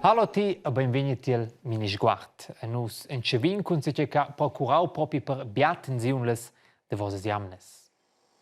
Hallo ti e beinvegni tiel Minisguard. Nus entschevin cun tgei che ha procurau propi per bia tensiun las davosas jamnas.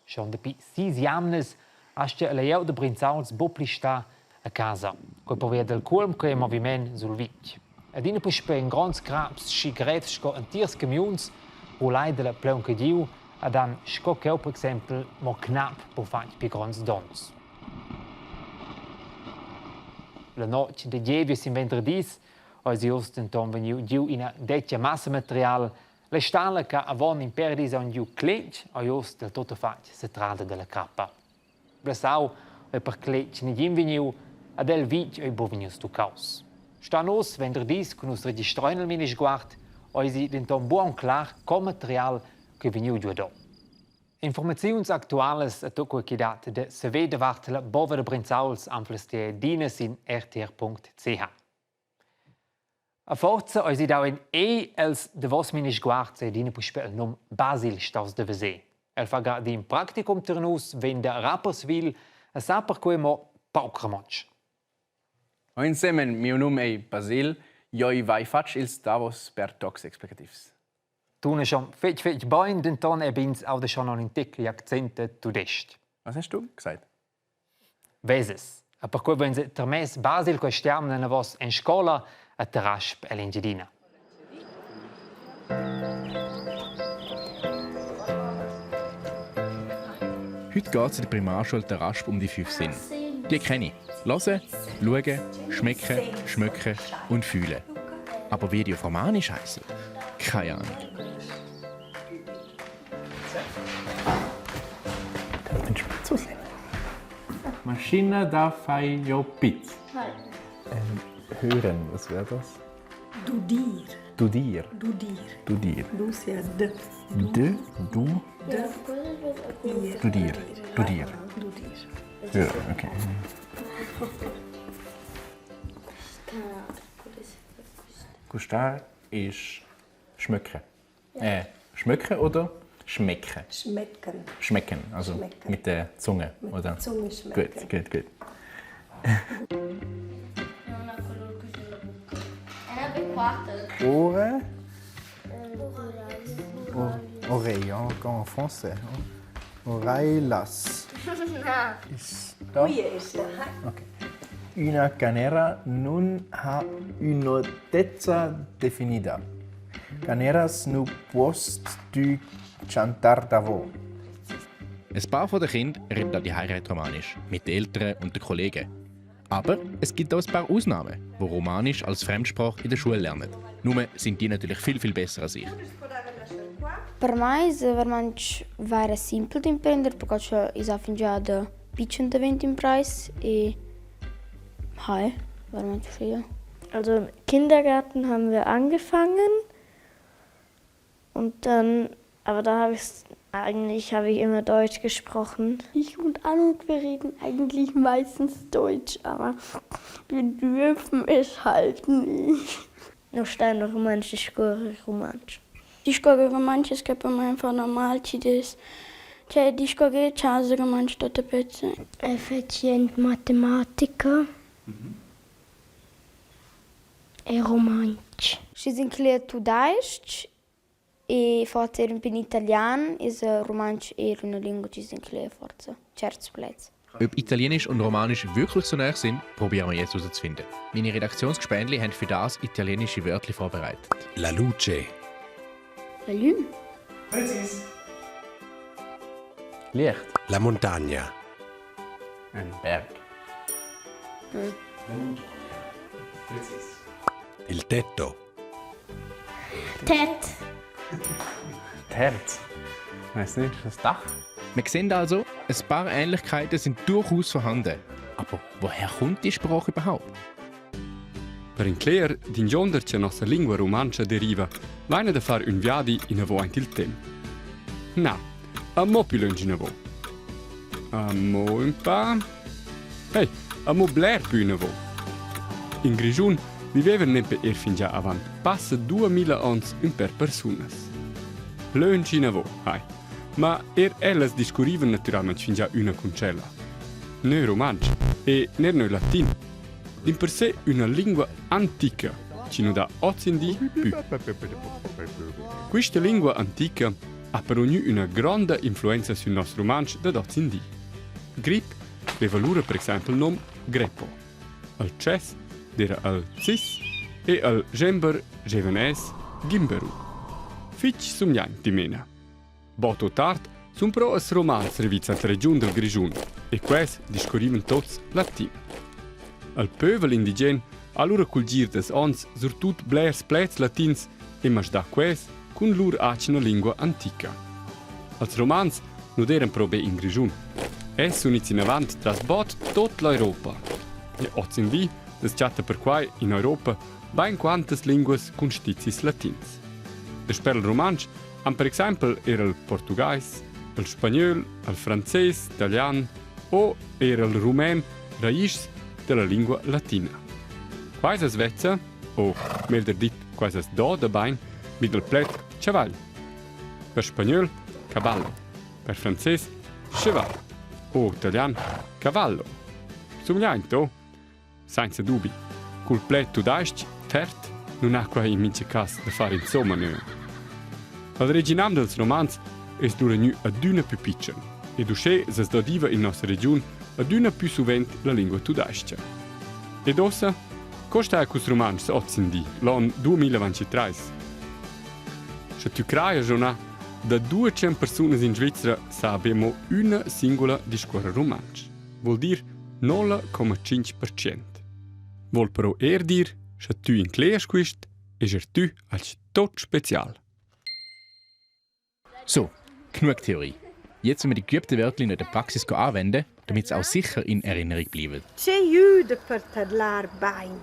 Schon dapi sis jamnas astga la glieud da Brinzauls buc pli star a casa. Quei pervia dal cuolm che ei en moviment sul vitg. Adina puspei en gronds craps schi grevs sco entirs camiuns rulai dalla plaunca giu ed han sco cheu per exempel mo cnap po fatg pli gronds donns. La notg da gievgia sin venderdis eisi uss denton vegniu giu ina detga massa material. La stalla che avon in pèr dis aunc giu cletg ei uss del tuttafatg setrada dalla crappa. Blessau ei per cletg negin vegniu ed el vitg ei buc vegnius tuccaus. Stan oz venderdis cun nus registrein il Minisguard eisi denton buc aunc clar co material ch'ei vegniu giuadò. Informaziuns actualas e tut quei che dat da saver davart la bova da Brinzauls anflas ti adina sin rtr.ch. A forza eisi dau in e els davos Minisguard sei adina puspei il num Basil staus da veser. El fa grad in practicum tier nus, vegn da Rapperswil e sa perquei mo pauc romontsch. Ho ensemen, miu num ei Basil, jeu vai fatg ils davos per tocs explicativs. Tuna schon fetg fetg bein, denton eben ins auda schon noch in tec accent tudestg. Was hast du gesagt? Veses. E perquei vein se termess Basil quest'jamna enavos en scola a Tarasp ell'Engiadina. Heute geht es in der Primarschule Tarasp um die fünf Sinne. Die kenne ich. Hören, schauen, schmecken, schmücken und fühlen. Aber wie die auf Romanisch heissen? Keine Ahnung. Maschina da fai jo piz. Hören, was wäre das? Dudir. Dudir. Dudir. Dudir. Du sia d. D, du. D. Ir. Dudir. Dudir. Dudir. Hören, okay. Gustar ist schmücken. Schmücken oder schmecken? Schmecken. Schmecken, also Schmecken. mit der Zunge, Mit oder? der Zunge schmecken. Gut, gut, gut. Ore. Oreille, encore en français. Oreilas. Ist da? Okay. Üna canera nun ha ün'otezza definida. Caneras nu puost tü chantar davo. Ein paar von den Kindern reden die Heirat Romanisch mit den Eltern und den Kollegen. Aber es gibt auch ein paar Ausnahmen, wo Romanisch als Fremdsprache in der Schule lernen. Nur sind die natürlich viel, viel besser als ich. Per mai es veramente vaira simpel d'imprender perché cha i s'ha fingià da pitschen davent imprais e hai veramente uschea. Also im Kindergarten haben wir angefangen und dann, aber da habe ich eigentlich habe ich immer Deutsch gesprochen. Ich und Anouk, wir reden eigentlich meistens Deutsch, aber wir dürfen es halt nicht. No stain rumantsch discuorrer rumantsch. Discuorrer rumantsch es que per mai ün po normal chi'd es cioè discuorrer a chasa rumantsch tuotta pezza. Eu fetsch jent matematica e rumantsch. Schi s'inclegia tudais-ch e forsa eir ün po in italian es rumantsch eir üna lingua chi s'inclegia forsa tscherts pleds. Ob Italienisch und Romanisch wirklich so nah sind, probieren wir jetzt herauszufinden. Meine Redaktionsgespendli haben für das italienische Wörter vorbereitet. La luce. La lüm. Precis. Licht. La montagna. Ein Berg. Precis. Il tetto. Tet. Terz. Weiss nicht, das Dach? Wir sehen also, ein paar Ähnlichkeiten sind durchaus vorhanden. Aber woher kommt die Sprache überhaupt? Per incler d'ingionder cha nossa lingua rumantscha deriva, vaina da far ün viadi inavo aint il temp. Na, amo plü lönch inavo. Amo ün pa. Hey, amo bler pü inavo. In Grischun vivevan nempe eir fingià avant passa 2000 ons ün per persunas. Lönch inavo, hai. Ma eir ellas discurrivan natüralmaing fingià üna cun tschella. Nö rumantsch e neir nö latin. Dimpersè üna lingua antica chi nu dà hozindi pü. Quista lingua antica ha però gnü üna gronda influenza sün nos rumantsch dad hozindi. Grip veva lura per exaimpel nom greppo. Al tschess d'eira al cis e al dschember gevan es gimberu. Fich sumgliaint dimena. Bod o tard sun però els romans rivits ant la regiun dal Grischun e quels discurrivan tots latin. Al pövel indigen ha lura cul gir dels ons surtut blers pleds latins e masdà quels cun lur atgna lingua antica. Als romans nu d'eiran però be in Grischun. Els sun its inavant tras bod tot l'Europa. E hozindi as chatta perquai in Europa bainquantas linguas cun stizis latins. Dasper il rumantsch Han per exempel era il portugais, il spagnol, il frances, italian o era il rumen raischs della lingua latina. Quai as vezza, o meglder dit, quai as doda bain vi dal pled chavagl. Per spagnol caballo, per frances cheval o italian cavallo. Sumgliaint, o? Sainza dubi. Cul pled tudais-ch fert nun ha quai in mincha cas da far insomma nö. Al reginam dals Romans es lura gnü adüna pü pitschen ed uschè s'as dodiva in nossa regiun adüna pü suvent la lingua tudais-cha. Ed uossa, co sta culs rumantschs hozindi, l'on 2023? Scha tü crajas o na, da 200 persunas in Svizra sa be amo üna singula discuorrer rumantsch. Vuol dir 0,5%. Vuol però er dir, scha tü inclegiast quist, es er tü alch tot spezial. So, genug Theorie. Jetzt wollen wir die geübten Wörter in der Praxis anwenden, damit sie auch sicher in Erinnerung bleiben. Che jüda per tadlar bain?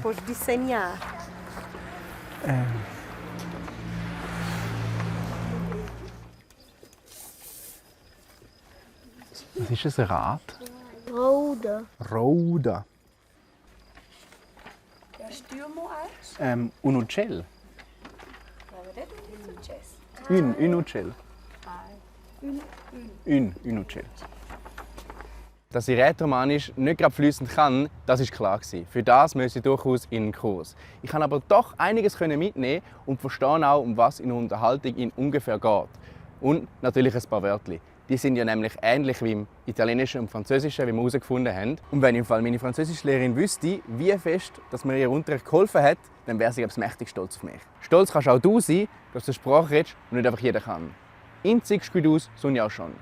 Poss dissegnar? Was ist ein Rad? Rouda. Rouda. Un utschel. Ün, ün utschel. Ün, ün utschel. Dass ich Rätoromanisch nicht gerade fließend kann, das ist klar gewesen. Für das muss ich durchaus in einen Kurs. Ich kann aber doch einiges mitnehmen und verstehe auch, um was in der Unterhaltung in ungefähr geht. Und natürlich ein paar Wörter. Die sind ja nämlich ähnlich wie im Italienischen und Französischen, wie wir herausgefunden haben. Und wenn im Fall meine Französischlehrerin wüsste, wie fest dass mir ihr Unterricht geholfen hat, dann wäre sie, glaube ich, mächtig stolz auf mich. Stolz kannst auch du sein, dass du Sprache redest und nicht einfach jeder kann. Einzig gut aus, sonst auch schon.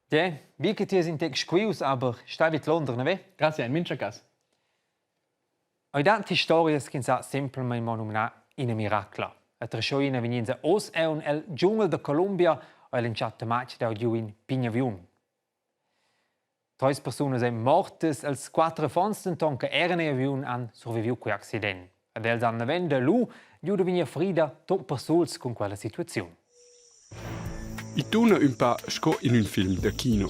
Tge, bi che ti es in tec squius, aber stai vid Londra, ne ve? Grazie, in mincha cas. Ei dat historias ch'ins ha semplamein mo numnà ina miracla. A Treschoina vegninza oz aunc el dschungel da Columbia ei l'entschatta matg dau giu in pign aviun. Treis persunas ein mortas, els quater affons denton che eran egl aviun han surviviu quei accident. Ed els han naven da lu giu da vegnir frida tut persuls cun quella situaziun. I tuna ün pa sco in ün film da kino.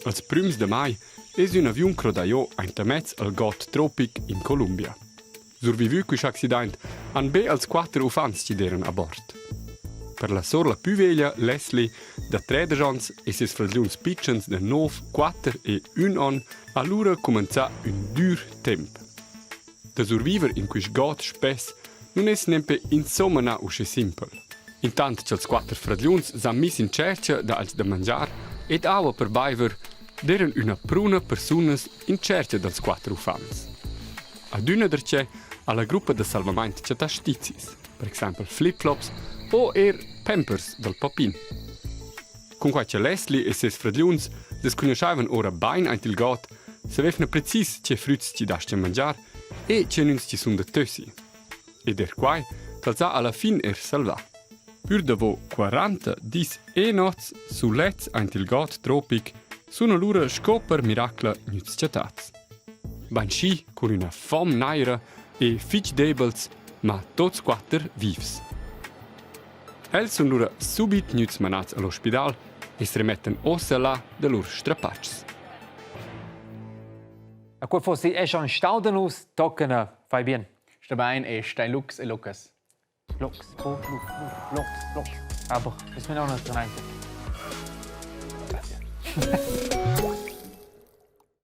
Als prüms da mai es ün aviun crodà giò aintamez al god tropic in Columbia. Survivü quist accidaint han be als quatter uffants chi d'eiran a bord. Per la sorla pü veglia, Leslie, da tredesch ons e ses fradgliuns pitschens da nov, quatter e ün on, ha lura cumanzà ün dür temp. Da surviver in quist god spess nun es nempe insomma na uschè simpel. Intant cha'ls quatter fradgliuns s'han miss in tschercha da als da mangiar ed aua per baiver, d'eiran üna pruna persunas in tschercha dals quatter uffants. Adüna darcheu ha la gruppa da salvamaint chattà stizis, per exaimpel flip-flops o eir pampers dal poppin. Cunquai cha Leslie e ses fradgliuns descugnuschaivan ora bain aint il god, savevna precis che früts chi das-chan mangiar e chenüns chi sun da tössi. Ed eir quai tals ha alla fin eir salvà. Pür davo 40 dis e nots sulets aint il god tropic sun alura sco per miracla gnüts chattats. Bainschi cun üna fom naira e fich debels, ma tots quatter vivs. Els sun lura subit gnüts manats a l'ospidal e s'remettan uossa là da lur strapatschs. A quei fossi è schon stau da nus, tochen a fai bien. Sta bein e stai lux e Lucas. Lux, oh, lux, lux, lux. Aber bis mir noch nicht dran. Grazie.